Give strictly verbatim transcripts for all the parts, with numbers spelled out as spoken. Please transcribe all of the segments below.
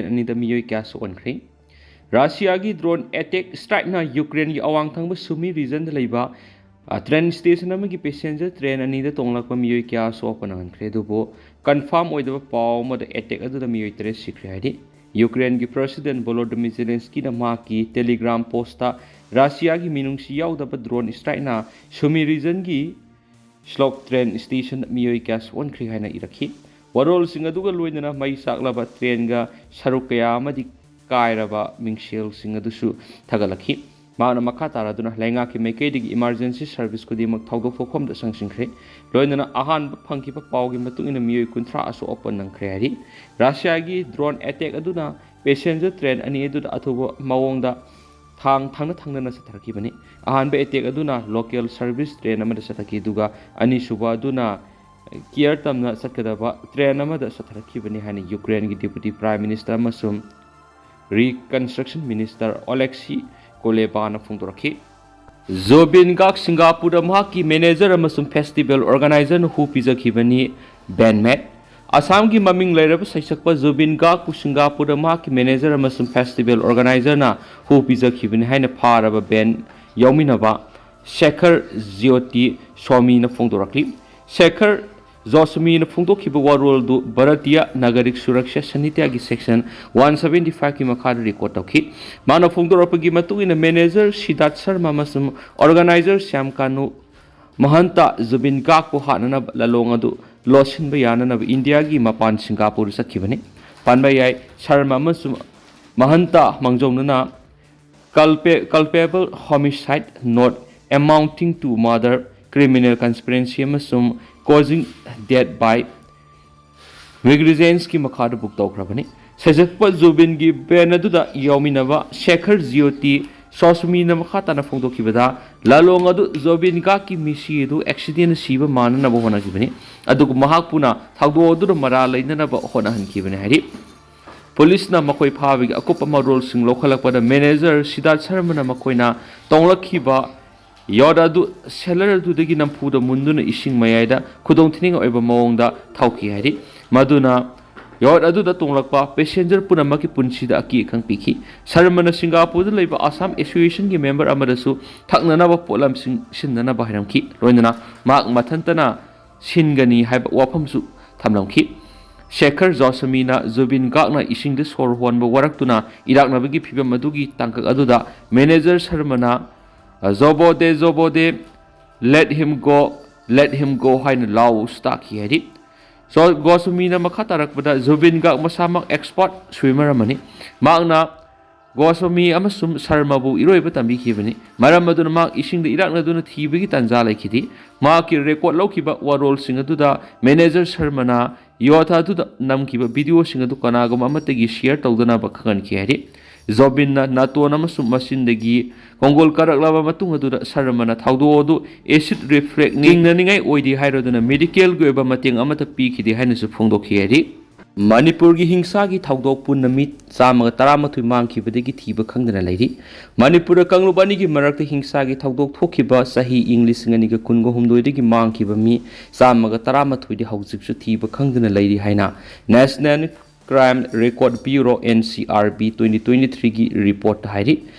ꯑꯅꯤꯗ ꯃꯤꯑꯣꯏ ꯀꯌꯥ ꯁꯣꯛꯍꯟꯈ꯭ꯔꯦ꯫ ꯔꯁꯤꯌꯥꯒꯤ drone attack strikeꯅ ꯌꯨꯀ꯭ꯔꯦꯟꯒꯤ ꯑꯋꯥꯡ ꯊꯪꯕ ꯁꯨꯃꯤ regionꯗ ꯂꯩꯕ, ꯑ, train station ꯑꯃꯒꯤ passenger train ꯑꯅꯤꯗ ꯇꯣꯡꯂꯛꯄ ꯃꯤꯑꯣꯏ ꯀꯌꯥ ꯁꯣꯛꯄ ꯅꯪꯍꯟꯈ꯭ꯔꯦ꯫ ꯑꯗꯨꯕꯨ confirm ꯑꯣꯏꯗꯕ ꯄꯥꯎ ꯑꯃꯗ attack ꯑꯗꯨꯗ ꯃꯤꯑꯣꯏ ꯇꯔꯦꯠ ꯁꯤꯈ꯭ꯔꯦ ꯍꯥꯏꯔꯤ꯫ ꯌꯨꯀ꯭ꯔꯦꯟꯒꯤ President Volodymyr Zelenskyꯅ ꯃꯍꯥꯛꯀꯤ Telegram postꯇ ꯔꯁꯤꯌꯥꯒꯤ ꯃꯤꯅꯨꯡꯁꯤ ꯌꯥꯎꯗꯕ drone strikeꯅ ꯁꯨꯃꯤ regionꯒꯤ ꯁ꯭ꯂꯣꯛ train stationꯗ ꯃꯤꯑꯣꯏ ꯀꯌꯥ ꯁꯣꯛꯍꯟꯈ꯭ꯔꯦ ꯍꯥꯏꯅ ꯏꯔꯛꯈꯤ꯫ ꯋꯥꯔꯣꯜꯁꯤꯡ ꯑꯗꯨꯒ ꯂꯣꯏꯅꯅ ꯃꯩ ꯆꯥꯛꯂꯕ trainꯒ ꯁꯔꯨꯛ ꯀꯌꯥ ꯑꯃꯗꯤ ꯀꯥꯏꯔꯕ ꯃꯤꯡꯁꯦꯜꯁꯤꯡ ꯑꯗꯨꯁꯨ ꯊꯥꯒꯠꯂꯛꯈꯤ꯫ ꯃꯍꯥꯛꯅ ꯃꯈꯥ ꯇꯥꯔꯗꯨꯅ ꯂꯩꯉꯥꯛꯀꯤ ꯃꯥꯏꯀꯩꯗꯒꯤ emergency service ꯈꯨꯗꯤꯡꯃꯛ ꯊꯧꯗꯣꯛ ꯊꯣꯛꯐꯝꯗ ꯆꯪꯁꯤꯟꯈ꯭ꯔꯦ꯫ ꯂꯣꯏꯅꯅ ꯑꯍꯥꯟꯕ ꯐꯪꯈꯤꯕ ꯄꯥꯎꯒꯤ ꯃꯇꯨꯡ ꯏꯟꯅ ꯃꯤꯑꯣꯏ ꯀꯨꯟꯊ꯭ꯔꯥ ꯑꯁꯣꯛ ꯑꯄꯟ ꯅꯪꯈ꯭ꯔꯦ ꯍꯥꯏꯔꯤ꯫ ꯔꯁꯤꯌꯥꯒꯤ drone attack ꯑꯗꯨꯅ passenger train ꯑꯅꯤ ꯑꯗꯨꯗ ꯑꯊꯨꯕ ꯃꯑꯣꯡꯗ ꯊꯥꯡ ꯊꯪꯅ ꯊꯪꯅꯅ ꯆꯠꯊꯔꯛꯈꯤꯕꯅꯤ꯫ ꯑꯍꯥꯟꯕ attack ꯑꯗꯨꯅ local service train ꯑꯃꯗ ꯆꯠꯊꯈꯤ, ꯑꯗꯨꯒ ꯑꯅꯤꯁꯨꯕ ꯑꯗꯨꯅ ꯀꯤꯌꯔ ꯇꯝꯅ ꯆꯠꯀꯗꯕ train ꯑꯃꯗ ꯆꯠꯊꯔꯛꯈꯤꯕꯅꯤ ꯍꯥꯏꯅ ꯌꯨꯀ꯭ꯔꯦꯟꯒꯤ Deputy Prime Minister ꯑꯃꯁꯨꯡ Reconstruction Minister Oleksiy Kulebaꯅ ꯐꯣꯡꯗꯣꯔꯛꯈꯤ꯫ ꯖꯨꯕꯤꯟ ꯒꯥꯔꯒ ꯁꯤꯡꯒꯥꯄꯨꯔꯗ ꯃꯍꯥꯛꯀꯤ manager ꯑꯃꯁꯨꯡ festival organizerꯅ ꯍꯨ ꯄꯤꯖꯈꯤꯕꯅꯤ꯫ Bandmate꯫ ꯑꯁꯥꯝꯒꯤ ꯃꯃꯤꯡ ꯂꯩꯔꯕ ꯁꯩꯁꯛꯄ ꯖꯨꯕꯤꯟ ꯒꯥꯔꯒꯄꯨ ꯁꯤꯡꯒꯥꯄꯨꯔꯗ ꯃꯍꯥꯛꯀꯤ manager ꯑꯃꯁꯨꯡ festival organizerꯅ ꯍꯨ ꯄꯤꯖꯈꯤꯕꯅꯤ ꯍꯥꯏꯅ ꯐꯥꯔꯕ band ꯌꯥꯎꯃꯤꯟꯅꯕ Sekhar Jyoti ꯁ꯭ꯋꯥꯃꯤꯅ ꯐꯣꯡꯗꯣꯔꯛꯂꯤ꯫ Sekhar ꯖꯣꯁꯃꯤꯅ ꯐꯣꯡꯗꯣꯛꯈꯤꯕ ꯋꯥꯔꯣꯜꯗꯨ Bharatiya ꯅꯥꯒꯔꯤꯛ Suraksha ꯁꯥꯍꯤꯇ꯭ꯌꯒꯤ section one seventy fiveꯀꯤ ꯃꯈꯥꯗ record ꯇꯧꯈꯤ꯫ ꯃꯥꯅ ꯐꯣꯡꯗꯣꯔꯛꯄꯒꯤ ꯃꯇꯨꯡ ꯏꯟꯅ, manager ꯁꯤꯗꯥꯔꯊ ꯁꯔꯃ ꯑꯃꯁꯨꯡ organizer ꯁ꯭ꯌꯥꯝ ꯀꯥꯅꯨ ꯃꯍꯟꯇ ꯖꯨꯕꯤꯟ ꯒꯥꯔꯒꯄꯨ ꯍꯥꯠꯅꯅꯕ ꯂꯥꯂꯣꯡ ꯑꯗꯨ ꯂꯣꯠꯁꯤꯟꯕ ꯌꯥꯅꯅꯕ ꯏꯟꯗꯤꯌꯥꯒꯤ ꯃꯄꯥꯟ ꯁꯤꯡꯒꯥꯄꯨꯔꯗ ꯆꯠꯈꯤꯕꯅꯤ꯫ ꯄꯟꯕ ꯌꯥꯏ, ꯁꯔꯃ ꯑꯃꯁꯨꯡ ꯃꯍꯟꯇ ꯃꯥꯡꯖꯧꯅꯅ culpa-, culpable homicide not amounting to murder, criminal conspiracy ꯑꯃꯁꯨꯡ causing death by negligence ꯀꯤ ꯃꯈꯥꯗ book ꯇꯧꯈ꯭ꯔꯕꯅꯤ꯫ ꯁꯩꯁꯛꯄ ꯖꯨꯕꯤꯟꯒꯤ band ꯑꯗꯨꯗ ꯌꯥꯎꯃꯤꯟꯅꯕ ꯁꯦꯈꯔ ꯖ꯭ꯌꯣꯇꯤ ꯁ꯭ꯋꯥꯁꯃꯤꯅ ꯃꯈꯥ ꯇꯥꯅ ꯐꯣꯡꯗꯣꯛꯈꯤꯕꯗ, ꯂꯥꯂꯣꯡ ꯑꯗꯨ ꯖꯨꯕꯤꯟ ꯒꯥꯔꯒꯀꯤ ꯃꯤꯁꯤ ꯑꯗꯨ accident ꯁꯤꯕ ꯃꯥꯟꯅꯅꯕ ꯍꯣꯠꯅꯈꯤꯕꯅꯤ, ꯑꯗꯨꯒ ꯃꯍꯥꯛꯄꯨꯅ ꯊꯧꯗꯣꯛ ꯑꯗꯨꯗ ꯃꯔꯥꯜ ꯂꯩꯅꯅꯕ ꯍꯣꯠꯅꯍꯟꯈꯤꯕꯅꯤ ꯍꯥꯏꯔꯤ꯫ ꯄꯨꯂꯤꯁꯅ ꯃꯈꯣꯏ ꯐꯥꯕꯒꯤ ꯑꯀꯨꯞꯄ ꯃꯔꯣꯜꯁꯤꯡ ꯂꯧꯈꯠꯂꯛꯄꯗ, manager ꯁꯤꯗꯥꯔꯊ ꯁꯔꯃꯅ ꯃꯈꯣꯏꯅ ꯇꯣꯡꯂꯛꯈꯤꯕ yacht ꯑꯗꯨ sailor ꯑꯗꯨꯗꯒꯤ ꯅꯝꯐꯨꯗ ꯃꯨꯟꯗꯨꯅ ꯏꯁꯤꯡ ꯃꯌꯥꯏꯗ ꯈꯨꯗꯣꯡꯊꯤꯅꯤꯡꯉꯥꯏ ꯑꯣꯏꯕ ꯃꯑꯣꯡꯗ ꯊꯧꯈꯤ ꯍꯥꯏꯔꯤ꯫ ꯃꯗꯨꯅ ꯌꯥꯏꯠ ꯑꯗꯨꯗ ꯇꯣꯡꯂꯛꯄ ꯄꯦꯁꯦꯟꯖꯔ ꯄꯨꯝꯅꯃꯛꯀꯤ ꯄꯨꯟꯁꯤꯗ ꯑꯀꯤ ꯑꯈꯪ ꯄꯤꯈꯤ꯫ ꯁꯔꯃꯅ ꯁꯤꯡꯒꯥꯄꯨꯔꯗ ꯂꯩꯕ ꯑꯁꯥꯝ ꯑꯦꯁꯣꯁꯤꯌꯦꯁꯟꯒꯤ ꯃꯦꯝꯕꯔ ꯑꯃꯗꯁꯨ ꯊꯛꯅꯅꯕ ꯄꯣꯠꯂꯝꯁꯤꯡ ꯁꯤꯟꯅꯅꯕ ꯍꯥꯏꯔꯝꯈꯤ꯫ ꯂꯣꯏꯅꯅ ꯃꯍꯥꯛ ꯃꯊꯟꯇꯅ ꯁꯤꯟꯒꯅꯤ ꯍꯥꯏꯕ ꯋꯥꯐꯝꯁꯨ ꯊꯝꯂꯝꯈꯤ꯫ ꯁꯦꯈꯔ ꯖꯣꯁꯃꯤꯅ ꯖꯨꯕꯤꯟ ꯒꯥꯔꯒꯅ ꯏꯁꯤꯡꯗ ꯁꯣꯔ ꯍꯣꯟꯕ ꯋꯥꯔꯛꯇꯨꯅ ꯏꯔꯥꯛꯅꯕꯒꯤ ꯐꯤꯚꯝ ꯑꯗꯨꯒꯤ ꯇꯥꯡꯀꯛ ꯑꯗꯨꯗ manager ꯁꯔꯃꯅ "ꯖꯣꯕꯣꯗꯦ, ꯖꯣꯕꯣꯗꯦ, let him go, let him go" ꯍꯥꯏꯅ ꯂꯥꯎꯁꯨ ꯇꯥꯈꯤ ꯍꯥꯏꯔꯤ꯫ ꯁꯣ-, ꯒꯣꯁ꯭ꯋꯥꯃꯤꯅ ꯃꯈꯥ ꯇꯥꯔꯛꯄꯗ, ꯖꯨꯕꯤꯟ ꯒꯥꯔꯒ ꯃꯁꯥꯃꯛ ꯑꯦꯛꯁꯄꯔꯠ ꯁ꯭ꯋꯤꯃꯔ ꯑꯃꯅꯤ꯫ ꯃꯍꯥꯛꯅ ꯒꯣꯁ꯭ꯋꯥꯃꯤ ꯑꯃꯁꯨꯡ ꯁꯔꯃꯕꯨ ꯏꯔꯣꯏꯕ ꯇꯝꯕꯤꯈꯤꯕꯅꯤ꯫ ꯃꯔꯝ ꯑꯗꯨꯅ ꯃꯍꯥꯛ ꯏꯁꯤꯡꯗ ꯏꯔꯥꯛꯅꯗꯨꯅ ꯊꯤꯕꯒꯤ ꯇꯥꯟꯖꯥ ꯂꯩꯈꯤꯗꯦ꯫ ꯃꯍꯥꯛꯀꯤ ꯔꯦꯀꯣꯔꯗ ꯂꯧꯈꯤꯕ ꯋꯥꯔꯣꯜꯁꯤꯡ ꯑꯗꯨꯗ ꯃꯦꯅꯦꯖꯔ ꯁꯔꯃꯅ ꯌꯥꯏꯠ ꯑꯗꯨꯗ ꯅꯝꯈꯤꯕ ꯚꯤꯗꯤꯑꯣꯁꯤꯡ ꯑꯗꯨ ꯀꯅꯥꯒꯨꯝꯕ ꯑꯃꯠꯇꯒꯤ ꯁꯤꯌꯔ ꯇꯧꯗꯅꯕ ꯈꯪꯍꯟꯈꯤ ꯍꯥꯏꯔꯤ꯫ ꯖꯣꯕꯤꯟꯅ ꯅꯥꯇꯣꯟ ꯑꯃꯁꯨꯡ ꯃꯆꯤꯟꯗꯒꯤ ꯀꯣꯡꯒꯣꯜ ꯀꯥꯔꯛꯂꯕ ꯃꯇꯨꯡ ꯑꯗꯨꯗ ꯁꯔꯃꯅ ꯊꯧꯗꯣꯛ ꯑꯗꯨ ꯑꯦꯁꯤꯗ ꯔꯤꯐ꯭ꯂꯦꯛꯁ ꯅꯤꯡꯅꯅꯤꯡꯉꯥꯏ ꯑꯣꯏꯗꯦ ꯍꯥꯏꯔꯗꯨꯅ ꯃꯦꯗꯤꯀꯦꯜꯒꯤ ꯑꯣꯏꯕ ꯃꯇꯦꯡ ꯑꯃꯠꯇ ꯄꯤꯈꯤꯗꯦ ꯍꯥꯏꯅꯁꯨ ꯐꯣꯡꯗꯣꯛꯈꯤ ꯍꯥꯏꯔꯤ꯫ ꯃꯅꯤꯄꯨꯔꯒꯤ ꯍꯤꯡꯁꯥꯒꯤ ꯊꯧꯗꯣꯛ ꯄꯨꯟꯅ ꯃꯤ ꯆꯥꯝꯃꯒ ꯇꯔꯥꯃꯥꯊꯣꯏ ꯃꯥꯡꯈꯤꯕꯗꯒꯤ ꯊꯤꯕ ꯈꯪꯗꯅ ꯂꯩꯔꯤ꯫ ꯃꯅꯤꯄꯨꯔꯗ ꯀꯥꯡꯂꯨꯞ ꯑꯅꯤꯒꯤ ꯃꯔꯛꯇ ꯍꯤꯡꯁꯥꯒꯤ ꯊꯧꯗꯣꯛ ꯊꯣꯛꯈꯤꯕ ꯆꯍꯤ ꯏꯪ ꯂꯤꯁꯤꯡ ꯑꯅꯤꯒ ꯀꯨꯟꯒ ꯍꯨꯝꯗꯣꯏꯗꯒꯤ ꯃꯥꯡꯈꯤꯕ ꯃꯤ ꯆꯥꯝꯃꯒ ꯇꯔꯥꯃꯥꯊꯣꯏꯗꯤ ꯍꯧꯖꯤꯛꯁꯨ ꯊꯤꯕ ꯈꯪꯗꯅ ꯂꯩꯔꯤ ꯍꯥꯏꯅ National Crime Record Bureau, N C R B, twenty twenty-threeꯒꯤ ꯔꯤꯄꯣꯔꯠꯇ ꯍꯥꯏꯔꯤ꯫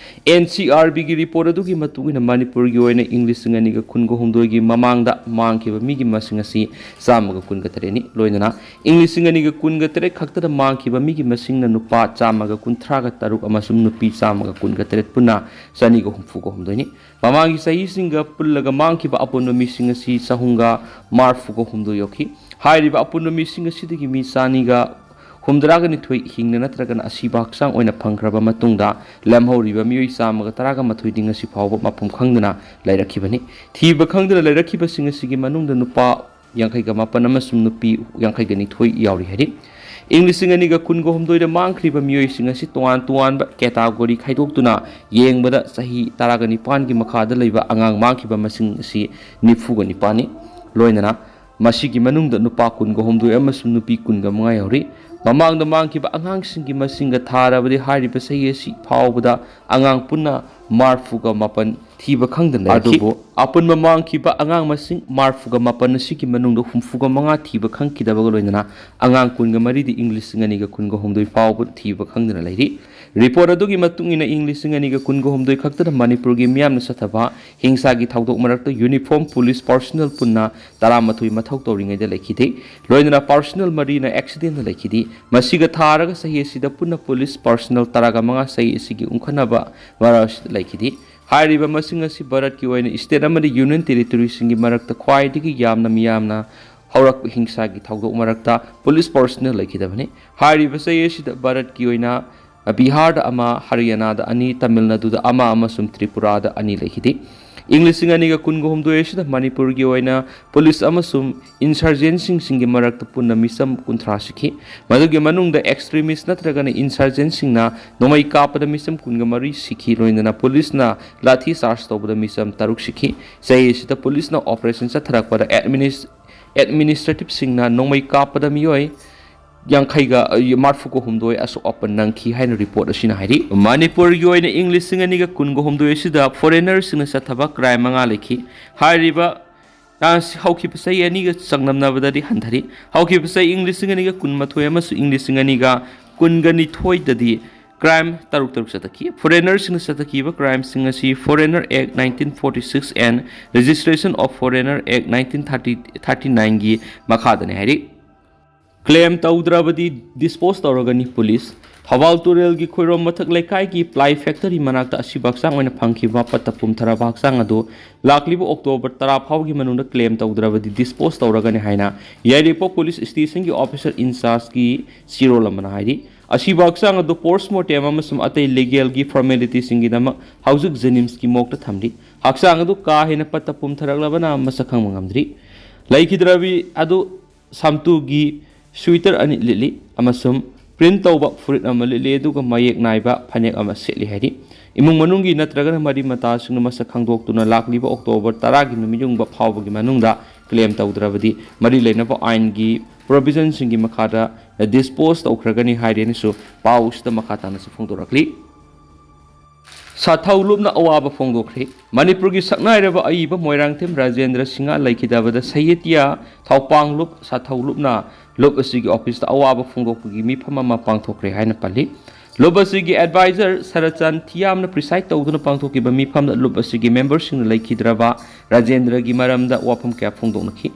N C R Bꯒꯤ ꯔꯤꯄꯣꯔꯠ ꯑꯗꯨꯒꯤ ꯃꯇꯨꯡ ꯏꯟꯅ ꯃꯅꯤꯄꯨꯔꯒꯤ ꯑꯣꯏꯅ ꯏꯪ ꯂꯤꯁꯤꯡ ꯑꯅꯤꯒ ꯀꯨꯟꯒ ꯍꯨꯝꯗꯣꯏꯒꯤ ꯃꯃꯥꯡꯗ ꯃꯥꯡꯈꯤꯕ ꯃꯤꯒꯤ ꯃꯁꯤꯡ ꯑꯁꯤ ꯆꯥꯝꯃꯒ ꯀꯨꯟꯒ ꯇꯔꯦꯠꯅꯤ꯫ ꯂꯣꯏꯅꯅ ꯏꯪ ꯂꯤꯁꯤꯡ ꯑꯅꯤꯒ ꯀꯨꯟꯒ ꯇꯔꯦꯠ ꯈꯛꯇꯗ ꯃꯥꯡꯈꯤꯕ ꯃꯤꯒꯤ ꯃꯁꯤꯡꯅ ꯅꯨꯄꯥ ꯆꯥꯝꯃꯒ ꯀꯨꯟꯊ꯭ꯔꯥꯒ ꯇꯔꯨꯛ ꯑꯃꯁꯨꯡ ꯅꯨꯄꯤ ꯆꯥꯝꯃꯒ ꯀꯨꯟꯒ ꯇꯔꯦꯠ, ꯄꯨꯟꯅ ꯆꯅꯤꯒ ꯍꯨꯝꯐꯨꯒ ꯍꯨꯝꯗꯣꯏꯅꯤ꯫ ꯃꯃꯥꯡꯒꯤ ꯆꯍꯤꯁꯤꯡꯒ ꯄꯨꯜꯂꯒ ꯃꯥꯡꯈꯤꯕ ꯑꯄꯨꯟꯕ ꯃꯤꯁꯤꯡ ꯑꯁꯤ ꯆꯍꯨꯝꯒ ꯃꯔꯤꯐꯨꯒ ꯍꯨꯝꯗꯣꯏ ꯌꯧꯈꯤ꯫ ꯍꯥꯏꯔꯤꯕ ꯑꯄꯨꯟꯕ ꯃꯤꯁꯤꯡ ꯑꯁꯤꯗꯒꯤ ꯃꯤ ꯆꯅꯤꯒ ꯍꯨꯝꯗ꯭ꯔꯥꯒ ꯅꯤꯊꯣꯏ ꯍꯤꯡꯅ ꯅꯠꯇ꯭ꯔꯒꯅ ꯑꯁꯤꯕ ꯍꯛꯆꯥꯡ ꯑꯣꯏꯅ ꯐꯪꯈ꯭ꯔꯕ ꯃꯇꯨꯡꯗ, ꯂꯦꯝꯍꯧꯔꯤꯕ ꯃꯤꯑꯣꯏ ꯆꯥꯝꯃꯒ ꯇꯔꯥꯒ ꯃꯥꯊꯣꯏꯗꯤ ꯉꯁꯤ ꯐꯥꯎꯕ ꯃꯐꯝ ꯈꯪꯗꯅ ꯂꯩꯔꯛꯈꯤꯕꯅꯤ꯫ ꯊꯤꯕ ꯈꯪꯗꯅ ꯂꯩꯔꯛꯈꯤꯕꯁꯤꯡ ꯑꯁꯤꯒꯤ ꯃꯅꯨꯡꯗ ꯅꯨꯄꯥ ꯌꯥꯡꯈꯩꯒ ꯃꯥꯄꯟ ꯑꯃꯁꯨꯡ ꯅꯨꯄꯤ ꯌꯥꯡꯈꯩꯒ ꯅꯤꯊꯣꯏ ꯌꯥꯎꯔꯤ ꯍꯥꯏꯔꯤ꯫ ꯏꯪ ꯂꯤꯁꯤꯡ ꯑꯅꯤꯒ ꯀꯨꯟꯒ ꯍꯨꯝꯗꯣꯏꯗ ꯃꯥꯡꯈ꯭ꯔꯤꯕ ꯃꯤꯑꯣꯏꯁꯤꯡ ꯑꯁꯤ ꯇꯣꯉꯥꯟ ꯇꯣꯉꯥꯟꯕ ꯀꯦꯇꯥꯒꯣꯔꯤ ꯈꯥꯏꯗꯣꯛꯇꯨꯅ ꯌꯦꯡꯕꯗ, ꯆꯍꯤ ꯇꯔꯥꯒ ꯅꯤꯄꯥꯟꯒꯤ ꯃꯈꯥꯗ ꯂꯩꯕ ꯑꯉꯥꯡ ꯃꯥꯡꯈꯤꯕ ꯃꯁꯤꯡ ꯑꯁꯤ ꯅꯤꯐꯨꯒ ꯅꯤꯄꯥꯟꯅꯤ꯫ ꯂꯣꯏꯅꯅ ꯃꯁꯤꯒꯤ ꯃꯅꯨꯡꯗ ꯅꯨꯄꯥ ꯀꯨꯟꯒ ꯍꯨꯝꯗꯣꯏ ꯑꯃꯁꯨꯡ ꯅꯨꯄꯤ ꯀꯨꯟꯒ ꯃꯉꯥ ꯌꯥꯎꯔꯤ꯫ ꯃꯃꯥꯡꯗ ꯃꯥꯡꯈꯤꯕ ꯑꯉꯥꯡꯁꯤꯡꯒꯤ ꯃꯁꯤꯡꯒ ꯊꯥꯔꯕꯗꯤ, ꯍꯥꯏꯔꯤꯕ ꯆꯍꯤ ꯑꯁꯤ ꯐꯥꯎꯕꯗ ꯑꯉꯥꯡ ꯄꯨꯟꯅ ꯃꯔꯐꯨꯒ ꯃꯥꯄꯟ ꯊꯤꯕ ꯈꯪꯗꯅ ꯂꯩꯔꯛꯈꯤ꯫ ꯑꯗꯨꯕꯨ ꯑꯄꯨꯟꯕ ꯃꯥꯡꯈꯤꯕ ꯑꯉꯥꯡ ꯃꯁꯤꯡ ꯃꯔꯐꯨꯒ ꯃꯥꯄꯟ ꯑꯁꯤꯒꯤ ꯃꯅꯨꯡꯗ ꯍꯨꯝꯐꯨꯒ ꯃꯉꯥ ꯊꯤꯕ ꯈꯪꯈꯤꯗꯕꯒ ꯂꯣꯏꯅꯅ ꯑꯉꯥꯡ ꯀꯨꯟꯒ ꯃꯔꯤꯗꯤ ꯏꯪ ꯂꯤꯁꯤꯡ ꯑꯅꯤꯒ ꯀꯨꯟꯒ ꯍꯨꯝꯗꯣꯏ ꯐꯥꯎꯕ ꯊꯤꯕ ꯈꯪꯗꯅ ꯂꯩꯔꯤ꯫ ꯔꯤꯄꯣꯔꯠ ꯑꯗꯨꯒꯤ ꯃꯇꯨꯡ ꯏꯟꯅ ꯏꯪ ꯂꯤꯁꯤꯡ ꯑꯅꯤꯒ ꯀꯨꯟꯒ ꯍꯨꯝꯗꯣꯏ ꯈꯛꯇꯗ ꯃꯅꯤꯄꯨꯔꯒꯤ ꯃꯤꯌꯥꯝꯅ ꯆꯠꯊꯕ ꯍꯤꯡꯁꯥꯒꯤ ꯊꯧꯗꯣꯛ ꯃꯔꯛꯇ ꯌꯨꯅꯤꯐꯣꯔꯝ ꯄꯨꯂꯤꯁ ꯄꯥꯔꯁꯣꯅꯦꯜ ꯄꯨꯟꯅ ꯇꯔꯥꯃꯥꯊꯣꯏ ꯃꯊꯧ ꯇꯧꯔꯤꯉꯩꯗ ꯂꯩꯈꯤꯗꯦ꯫ ꯂꯣꯏꯅꯅ ꯄꯥꯔꯁꯣꯅꯦꯜ ꯃꯔꯤꯅ ꯑꯦꯛꯁꯤꯗꯦꯟꯗ ꯂꯩꯈꯤꯗꯦ꯫ ꯃꯁꯤꯒ ꯊꯥꯔꯒ ꯆꯍꯤ ꯑꯁꯤꯗ ꯄꯨꯟꯅ ꯄꯨꯂꯤꯁ ꯄꯥꯔꯁꯣꯅꯦꯜ ꯇꯔꯥꯒ ꯃꯉꯥ ꯆꯍꯤ ꯑꯁꯤꯒꯤ ꯎꯪꯈꯠꯅꯕ ꯃꯔꯛ ꯑꯁꯤꯗ ꯂꯩꯈꯤꯗꯦ꯫ ꯍꯥꯏꯔꯤꯕ ꯃꯁꯤꯡ ꯑꯁꯤ ꯚꯥꯔꯠꯀꯤ ꯑꯣꯏꯅ ꯁ꯭ꯇꯦꯠ ꯑꯃꯗꯤ ꯌꯨꯅꯤꯌꯟ ꯇꯦꯔꯤꯇꯣꯔꯤꯁꯤꯡꯒꯤ ꯃꯔꯛꯇ ꯈ꯭ꯋꯥꯏꯗꯒꯤ ꯌꯥꯝꯅ ꯃꯤꯌꯥꯝꯅ ꯍꯧꯔꯛꯄ ꯍꯤꯡꯁꯥꯒꯤ ꯊꯧꯗꯣꯛ ꯃꯔꯛꯇ ꯄꯨꯂꯤꯁ ꯄꯥꯔꯁꯣꯅꯦꯜ ꯂꯩꯈꯤꯗꯕꯅꯤ꯫ ꯍꯥꯏꯔꯤꯕ ꯆꯍꯤ ꯑꯁꯤꯗ ꯚꯥꯔꯠꯀꯤ ꯑꯣꯏꯅ ꯕꯤꯍꯥꯔꯗ ꯑꯃ, ꯍꯔꯤꯌꯥꯅꯥꯗ ꯑꯅꯤ, ꯇꯥꯃꯤꯜ ꯅꯥꯗꯨꯗ ꯑꯃ ꯑꯃꯁꯨꯡ ꯇ꯭ꯔꯤꯄꯨꯔꯥꯗ ꯑꯅꯤ ꯂꯩꯈꯤꯗꯦ꯫ ꯏꯪ ꯂꯤꯁꯤꯡ ꯑꯅꯤꯒ ꯀꯨꯟꯒ ꯍꯨꯝꯗꯣꯏ ꯑꯁꯤꯗ ꯃꯅꯤꯄꯨꯔꯒꯤ ꯑꯣꯏꯅ ꯄꯨꯂꯤꯁ ꯑꯃꯁꯨꯡ ꯏꯟꯁꯔꯖꯦꯟꯁꯤꯡꯁꯤꯡꯒꯤ ꯃꯔꯛꯇ ꯄꯨꯟꯅ ꯃꯤꯆꯝ ꯀꯨꯟꯊ꯭ꯔꯥ ꯁꯤꯈꯤ꯫ ꯃꯗꯨꯒꯤ ꯃꯅꯨꯡꯗ ꯑꯦꯛꯁꯇ꯭ꯔꯤꯃꯤꯁ ꯅꯠꯇ꯭ꯔꯒꯅ ꯏꯟꯁꯔꯖꯦꯟꯁꯤꯡꯅ ꯅꯣꯡꯃꯩ ꯀꯥꯞꯄꯗ ꯃꯤꯆꯝ ꯀꯨꯟꯒ ꯃꯔꯤ ꯁꯤꯈꯤ꯫ ꯂꯣꯏꯅꯅ ꯄꯨꯂꯤꯁꯅ ꯂꯥꯊꯤ ꯆꯥꯔꯖ ꯇꯧꯕꯗ ꯃꯤꯆꯝ ꯇꯔꯨꯛ ꯁꯤꯈꯤ꯫ ꯆꯍꯤ ꯑꯁꯤꯗ ꯄꯨꯂꯤꯁꯅ ꯑꯣꯄꯔꯦꯁꯟ ꯆꯠꯊꯔꯛꯄꯗ ꯑꯦꯗꯃꯤꯅꯤꯁ-, ꯑꯦꯗꯃꯤꯅꯤꯁꯇ꯭ꯔꯦꯇꯤꯚꯁꯤꯡꯅ ꯅꯣꯡꯃꯩ ꯀꯥꯞꯄꯗ ꯃꯤꯑꯣꯏ ꯌꯥꯡꯈꯩꯒ, ꯃꯔꯐꯨꯒ ꯍꯨꯝꯗꯣꯏ ꯑꯁꯣꯛ ꯑꯄꯟ ꯅꯪꯈꯤ ꯍꯥꯏꯅ ꯔꯤꯄꯣꯔꯠ ꯑꯁꯤꯅ ꯍꯥꯏꯔꯤ꯫ ꯃꯅꯤꯄꯨꯔꯒꯤ ꯑꯣꯏꯅ ꯏꯪ ꯂꯤꯁꯤꯡ ꯑꯅꯤꯒ ꯀꯨꯟꯒ ꯍꯨꯝꯗꯣꯏ ꯑꯁꯤꯗ ꯐꯣꯔꯦꯅꯔꯁꯤꯡꯅ ꯆꯠꯊꯕ ꯀ꯭ꯔꯥꯏꯝ ꯃꯉꯥ ꯂꯩꯈꯤ꯫ ꯍꯥꯏꯔꯤꯕ, ꯑ, ꯍꯧꯈꯤꯕ ꯆꯍꯤ ꯑꯅꯤꯒ ꯆꯥꯡꯗꯝꯅꯕꯗꯗꯤ ꯍꯟꯊꯔꯤ꯫ ꯍꯧꯈꯤꯕ ꯆꯍꯤ ꯏꯪ ꯂꯤꯁꯤꯡ ꯑꯅꯤꯒ ꯀꯨꯟꯃꯥꯊꯣꯏ ꯑꯃꯁꯨꯡ ꯏꯪ ꯂꯤꯁꯤꯡ ꯑꯅꯤꯒ ꯀꯨꯟꯒ ꯅꯤꯊꯣꯏꯗꯗꯤ ꯀ꯭ꯔꯥꯏꯝ ꯇꯔꯨꯛ ꯇꯔꯨꯛ ꯆꯠꯊꯈꯤ꯫ ꯐꯣꯔꯦꯅꯔꯁꯤꯡꯅ ꯆꯠꯊꯈꯤꯕ ꯀ꯭ꯔꯥꯏꯝꯁꯤꯡ ꯑꯁꯤ Foreigner Act nineteen forty six and Registration of Foreigner Act nineteen thirty, thirty nineꯒꯤ ꯃꯈꯥꯗꯅꯤ ꯍꯥꯏꯔꯤ꯫ ꯀ꯭ꯂꯦꯝ ꯇꯧꯗ꯭ꯔꯕꯗꯤ ꯗꯤꯁꯄꯣꯁ ꯇꯧꯔꯒꯅꯤ ꯄꯨꯂꯤꯁ꯫ ꯊꯧꯕꯥꯜ ꯇꯨꯔꯦꯜꯒꯤ ꯈꯣꯏꯔꯣꯝ ꯃꯊꯛ ꯂꯩꯀꯥꯏꯒꯤ ꯄ꯭ꯂꯥꯏ ꯐꯦꯛꯇꯔꯤ ꯃꯅꯥꯛꯇ ꯑꯁꯤꯕ ꯍꯛꯆꯥꯡ ꯑꯣꯏꯅ ꯐꯪꯈꯤꯕ ꯄꯠꯇ ꯄꯨꯝꯊꯔꯕ ꯍꯛꯆꯥꯡ ꯑꯗꯨ ꯂꯥꯛꯂꯤꯕ ꯑꯣꯛꯇꯣꯕꯔ ꯇꯔꯥ ꯐꯥꯎꯒꯤ ꯃꯅꯨꯡꯗ ꯀ꯭ꯂꯦꯝ ꯇꯧꯗ꯭ꯔꯕꯗꯤ ꯗꯤꯁꯄꯣꯁ ꯇꯧꯔꯒꯅꯤ ꯍꯥꯏꯅ ꯌꯥꯏꯔꯤꯄꯣꯛ ꯄꯨꯂꯤꯁ ꯁ꯭ꯇꯦꯁꯟꯒꯤ ꯑꯣꯐꯤꯁꯔ ꯏꯟꯆꯥꯔꯖꯀꯤ ꯆꯦꯔꯣꯜ ꯑꯃꯅ ꯍꯥꯏꯔꯤ꯫ ꯑꯁꯤꯕ ꯍꯛꯆꯥꯡ ꯑꯗꯨ ꯄꯣꯁꯃꯣꯔꯇꯦꯝ ꯑꯃꯁꯨꯡ ꯑꯇꯩ ꯂꯤꯒꯦꯜꯒꯤ ꯐꯣꯔꯃꯦꯂꯤꯇꯤꯁꯤꯡꯒꯤꯗꯃꯛ ꯍꯧꯖꯤꯛ ꯖꯦꯅꯤꯝꯁꯀꯤ ꯃꯣꯔꯒꯇ ꯊꯝꯂꯤ꯫ ꯍꯛꯆꯥꯡ ꯑꯗꯨ ꯀꯥ ꯍꯦꯟꯅ ꯄꯠꯇ ꯄꯨꯝꯊꯔꯛꯂꯕꯅ ꯃꯁꯛ ꯈꯪꯕ ꯉꯝꯗ꯭ꯔꯤ꯫ ꯂꯩꯈꯤꯗ꯭ꯔꯕꯤ ꯑꯗꯨ ꯁꯥꯝꯇꯨꯒꯤ ꯁ꯭ꯋꯤꯇꯔ ꯑꯅꯤ ꯂꯤꯠꯂꯤ ꯑꯃꯁꯨꯡ ꯄ꯭ꯔꯤꯟ ꯇꯧꯕ ꯐꯨꯔꯤꯠ ꯑꯃ ꯂꯤꯠꯂꯤ, ꯑꯗꯨꯒ ꯃꯌꯦꯛ ꯅꯥꯏꯕ ꯐꯅꯦꯛ ꯑꯃ ꯁꯦꯠꯂꯤ ꯍꯥꯏꯔꯤ꯫ ꯏꯃꯨꯡ ꯃꯅꯨꯡꯒꯤ ꯅꯠꯇ꯭ꯔꯒꯅ ꯃꯔꯤ ꯃꯇꯥꯁꯤꯡꯅ ꯃꯁꯛ ꯈꯪꯗꯣꯛꯇꯨꯅ ꯂꯥꯛꯂꯤꯕ ꯑꯣꯛꯇꯣꯕꯔ ꯇꯔꯥꯒꯤ ꯅꯨꯃꯤꯠ ꯌꯨꯡꯕ ꯐꯥꯎꯕꯒꯤ ꯃꯅꯨꯡꯗ ꯀ꯭ꯂꯦꯝ ꯇꯧꯗ꯭ꯔꯕꯗꯤ ꯃꯔꯤ ꯂꯩꯅꯕ ꯑꯥꯏꯟꯒꯤ ꯄ꯭ꯔꯣꯚꯤꯖꯟꯁꯤꯡꯒꯤ ꯃꯈꯥꯗ ꯗꯤꯁꯄꯣꯁ ꯇꯧꯈ꯭ꯔꯒꯅꯤ ꯍꯥꯏꯔꯦꯅꯁꯨ ꯄꯥꯎ ꯑꯁꯤꯗ ꯃꯈꯥ ꯇꯥꯅꯁꯨ ꯐꯣꯡꯗꯣꯔꯛꯂꯤ꯫ ꯁꯥꯊꯧ ꯂꯨꯞꯅ ꯑꯋꯥꯕ ꯐꯣꯡꯗꯣꯛꯈ꯭ꯔꯦ꯫ ꯃꯅꯤꯄꯨꯔꯒꯤ ꯁꯛꯅꯥꯏꯔꯕ ꯑꯏꯕ ꯃꯣꯏꯔꯥꯡꯊꯦꯝ ꯔꯥꯖꯦꯟꯗ꯭ꯔ ꯁꯤꯡꯍ ꯂꯩꯈꯤꯗꯕꯗ ꯁꯍꯤꯇ꯭ꯌ ꯊꯥꯎꯄꯥꯡ ꯂꯨꯞ ꯁꯥꯊꯧ ꯂꯨꯞꯅ ꯂꯨꯞ ꯑꯁꯤꯒꯤ ꯑꯣꯐꯤꯁꯇ ꯑꯋꯥꯕ ꯐꯣꯡꯗꯣꯛꯄꯒꯤ ꯃꯤꯐꯝ ꯑꯃ ꯄꯥꯡꯊꯣꯛꯈ꯭ꯔꯦ ꯍꯥꯏꯅ ꯄꯜꯂꯤ꯫ ꯂꯨꯞ ꯑꯁꯤꯒꯤ ꯑꯦꯗꯚꯥꯏꯖꯔ ꯁꯔꯆꯟ ꯊꯤꯌꯥꯝꯅ ꯄ꯭ꯔꯤꯁꯥꯏꯗ ꯇꯧꯗꯨꯅ ꯄꯥꯡꯊꯣꯛꯈꯤꯕ ꯃꯤꯐꯝꯗ ꯂꯨꯞ ꯑꯁꯤꯒꯤ ꯃꯦꯝꯕꯔꯁꯤꯡꯅ ꯂꯩꯈꯤꯗ꯭ꯔꯕ ꯔꯥꯖꯦꯟꯗ꯭ꯔꯒꯤ ꯃꯔꯝꯗ ꯋꯥꯐꯝ ꯀꯌꯥ ꯐꯣꯡꯗꯣꯛꯅꯈꯤ꯫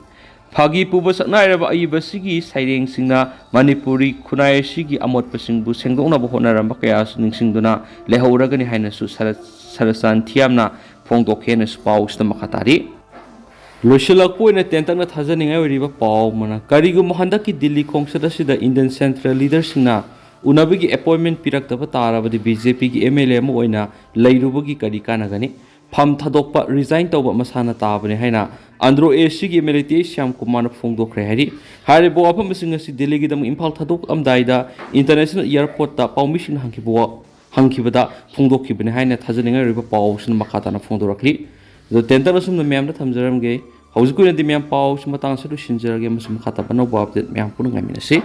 ꯐꯥꯒꯤ ꯄꯨꯕ ꯁꯛꯅꯥꯏꯔꯕ ꯑꯏꯕꯁꯤꯒꯤ ꯁꯩꯔꯦꯡꯁꯤꯡꯅ ꯃꯅꯤꯄꯨꯔꯤ ꯈꯨꯟꯅꯥꯏ ꯑꯁꯤꯒꯤ ꯑꯃꯣꯠꯄꯁꯤꯡꯕꯨ ꯁꯦꯡꯗꯣꯛꯅꯕ ꯍꯣꯠꯅꯔꯝꯕ ꯀꯌꯥꯁꯨ ꯅꯤꯡꯁꯤꯡꯗꯨꯅ ꯂꯩꯍꯧꯔꯒꯅꯤ ꯍꯥꯏꯅꯁꯨ ꯁꯔ-, ꯁꯔꯆꯟ ꯊꯤꯌꯥꯝꯅ ꯐꯣꯡꯗꯣꯛꯈꯤ ꯍꯥꯏꯅꯁꯨ ꯄꯥꯎꯁꯤꯗ ꯃꯈꯥ ꯇꯥꯔꯤ꯫ ꯂꯣꯏꯁꯤꯜꯂꯛꯄ ꯑꯣꯏꯅ ꯇꯦꯟꯇꯛꯅ ꯊꯥꯖꯅꯤꯡꯉꯥꯏ ꯑꯣꯏꯔꯤꯕ ꯄꯥꯎ ꯑꯃꯅ, ꯀꯔꯤꯒꯨꯝꯕ ꯍꯟꯗꯛꯀꯤ ꯗꯤꯜꯂꯤ ꯈꯣꯡꯆꯠ ꯑꯁꯤꯗ ꯏꯟꯗꯤꯌꯟ ꯁꯦꯟꯇ꯭ꯔꯦꯜ ꯂꯤꯗꯔꯁꯤꯡꯅ ꯎꯅꯕꯒꯤ ꯑꯦꯄꯣꯏꯟꯃꯦꯟ ꯄꯤꯔꯛꯇꯕ ꯇꯥꯔꯕꯗꯤ ꯕꯤ ꯖꯦ ꯄꯤꯒꯤ ꯑꯦꯝ ꯑꯦꯜ ꯑꯦ ꯑꯃ ꯑꯣꯏꯅ ꯂꯩꯔꯨꯕꯒꯤ ꯀꯔꯤ ꯀꯥꯟꯅꯒꯅꯤ? ꯐꯝ ꯊꯥꯗꯣꯛꯄ, ꯔꯤꯖꯥꯏꯟ ꯇꯧꯕ ꯃꯁꯥꯅ ꯇꯥꯕꯅꯤ ꯍꯥꯏꯅ ꯑꯟꯗ꯭ꯔꯣ ꯑꯦ ꯁꯤꯒꯤ ꯑꯦꯝ ꯑꯦꯜ ꯑꯦ ꯇꯤ ꯑꯦꯁ ꯁ꯭ꯌꯥꯝ ꯀꯨꯃꯥꯔꯅ ꯐꯣꯡꯗꯣꯛꯈ꯭ꯔꯦ ꯍꯥꯏꯔꯤ꯫ ꯍꯥꯏꯔꯤꯕ ꯋꯥꯐꯝꯁꯤꯡ ꯑꯁꯤ ꯗꯤꯜꯂꯤꯒꯤꯗꯃꯛ ꯏꯝꯐꯥꯜ ꯊꯥꯗꯣꯛꯂꯝꯗꯥꯏꯗ ꯏꯟꯇꯔꯅꯦꯁꯅꯦꯜ ꯑꯦꯌꯥꯔꯄꯣꯔꯠꯇ ꯄꯥꯎꯃꯤꯁꯤꯡꯅ ꯍꯪꯈꯤꯕ ꯋꯥ-, ꯍꯪꯈꯤꯕꯗ ꯐꯣꯡꯗꯣꯛꯈꯤꯕꯅꯤ ꯍꯥꯏꯅ ꯊꯥꯖꯅꯤꯡꯉꯥꯏ ꯑꯣꯏꯔꯤꯕ ꯄꯥꯎꯁꯤꯅ ꯃꯈꯥ ꯇꯥꯅ ꯐꯣꯡꯗꯣꯔꯛꯂꯤ꯫ ꯑꯗꯣ ꯇꯦꯟꯇꯛꯅ ꯑꯁꯨꯝꯅ ꯃꯌꯥꯝꯗ ꯊꯝꯖꯔꯝꯒꯦ꯫ ꯍꯧꯖꯤꯛꯀꯤ ꯑꯣꯏꯅꯗꯤ ꯃꯌꯥꯝ ꯄꯥꯎꯁꯤ ꯃꯇꯥꯡ ꯑꯁꯤꯗ ꯂꯣꯏꯁꯤꯟꯖꯔꯒꯦ, ꯑꯃꯁꯨꯡ ꯃꯈꯥ ꯇꯥꯕ ꯑꯅꯧꯕ ꯑꯞꯗꯦꯠ ꯃꯌꯥꯝ ꯄꯨꯟꯅ ꯉꯥꯏꯃꯤꯟꯅꯁꯤ꯫